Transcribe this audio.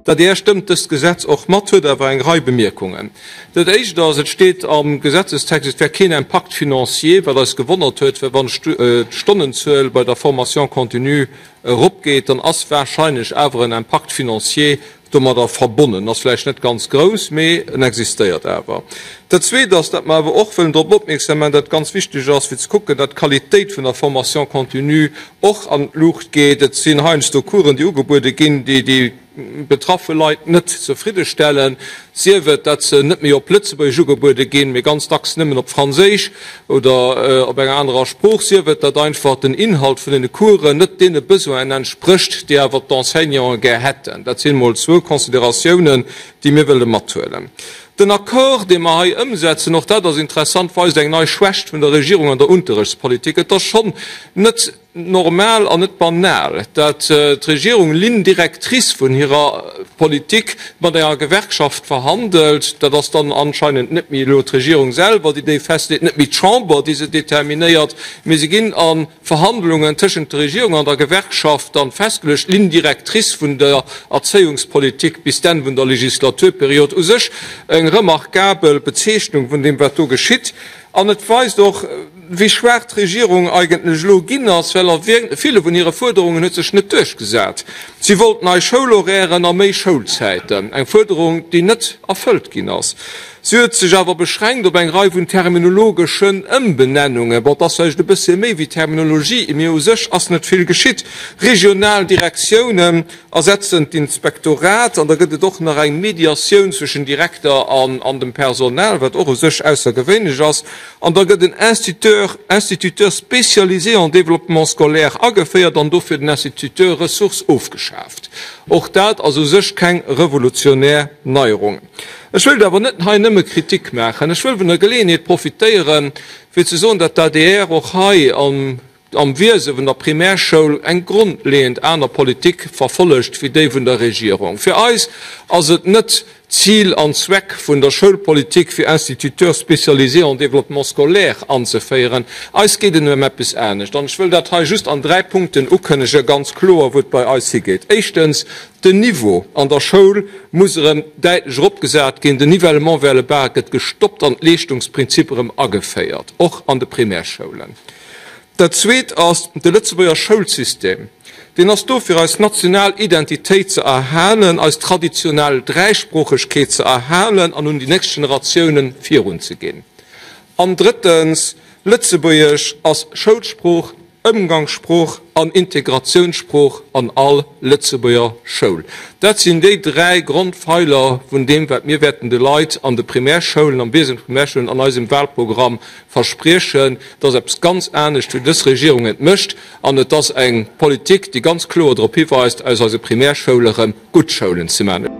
D'adr stëmmt dëst Gesetz och mat, huet awer eng Rei Bemierkungen. Dat Éischt ass, et steet am Gesetzestext, et wär keen Impact financier, wat eis gewonnert huet, well wann d'Stonnenzuel bei der Formation continue eropgeet, dann ass wahrscheinlech awer en Impact financier domadder verbonnen. En ass vläicht net ganz grouss, mee en existéiert awer. Dat Zweet ass, datt mer awer och wëllen drop opmierksam maachen, datt et ganz wichteg ass, fir ze kucken, datt d'Qualitéit vun der Formation continue och an d'Luucht geet. Et sinn heiansdo Coursen, déi ugebuede ginn, déi déi betraffe Leit net zefridde stellen, sief et, datt se net méi op Lëtzebuergesch ugebuede ginn, mee ganz dacks nëmmen op Franséisch oder op enger anerer Sprooch, sief et, datt einfach den Inhalt vun deene Coursen net deene Besoinen entsprécht, déi awer d'Enseignanten gär hätten. Dat sinn emol zwou Consideratiounen, déi mir wëlle mathuelen. Den Accord, dee mer hei ëmsetzen, och dat ass interessant, weist eng nei Schwächt vun der Regierung an der Unterrechtspolitik. Et ass schonn net normal an net banal, dat d'Regierung Ligne directrice vun hirer Politik mat enger Gewerkschaft verhandelt. Dat ass dann anscheinend net méi elo d'Regierung selwer, déi déi festleet, net méi d'Chamber, déi se determinéiert, mee se ginn a Verhandlungen tëschent der Regierung an der Gewerkschaft dann festgeluecht, Ligne directrice vun der Erzéiungspolitik bis d'Enn vun der Legislaturperiod. U sech eng remarkabel Bezeechnung vun deem, wat do geschitt. An et weist och, wéi schwaach d'Regierung eigentlech elo ginn ass, well a ville vun hire Fuerderungen huet sech net duerchgesat. Si wollt nei Schoulhorairen a méi Schoulzäiten, eng Fuerderung, déi net erfëllt ginn ass. Si huet sech awer beschränkt op eng Rei vun terminologeschen Ëmbenennungen. Bon, et ass vläicht e bëssche méi wéi Terminologie, mee u sech ass net vill geschitt. Regional Direktiounen ersetzen d'Inspektorat an da gëtt et och nach eng Mediatioun zwëschen Direkter an dem Personal, wat och u sech aussergewéinlech ass. An da gëtt en Instituteur, Instituteur spécialisé en développement scolaire ageféiert an dofir den Instituteur ressource ofgeschaaft. Och dat ass u sech keng revolutionär Neierung. Ech wëilt awer net hei nëmme Kritik maachen. Ech wëll vun der Geleeënheet profitéieren, fir ze soen, datt d'ADR och hei am am Wiese vun der Primärschoul eng grondleeënd aner Politik verfollegt wéi déi vun der Regierung. Fir eis ass et net Zil an Zweck vun der Schoulpolitik, fir Instituteurs spécialisés en développement scolaire anzeféieren. Eis geet et ëm eppes anescht. An ech wëll dat hei just an dräi Punkten ukënnegen, ganz kloer, wou et bei eis higeet. Éischtens, Den Niveau an der Schoul muss erëm däitlech eropgesat ginn. Den Nivellement vers le bas gëtt gestoppt an d'Leeschtungsprinzip erëm ageféiert, och an de Primärschoulen. Dat Zweet ass de Lëtzebuerger Schoulsystem. Deen ass do, fir eis national Identitéit ze erhalen, eis traditionell Dräisproochegkeet ze erhalen an un déi nächst Generatiounen virunzeginn. An drëttens, Lëtzebuergesch ass Schoulsprooch Ëmgangssprooch an Integratiounssprooch an all Lëtzebuerger Schoul. Dat sinn déi dräi Grondfeiler vun deem, wat mir wäerten de Leit an de Primärschoulen, am Wiesen vun de Primärschoulen an eisem Wahlprogramm verspriechen. Dat ass eppes ganz anescht, wéi dës Regierung et mécht. An et ass eng Politik, déi ganz kloer drop hiweist, aus eise Primärschoule rëm gutt Schoulen ze maachen.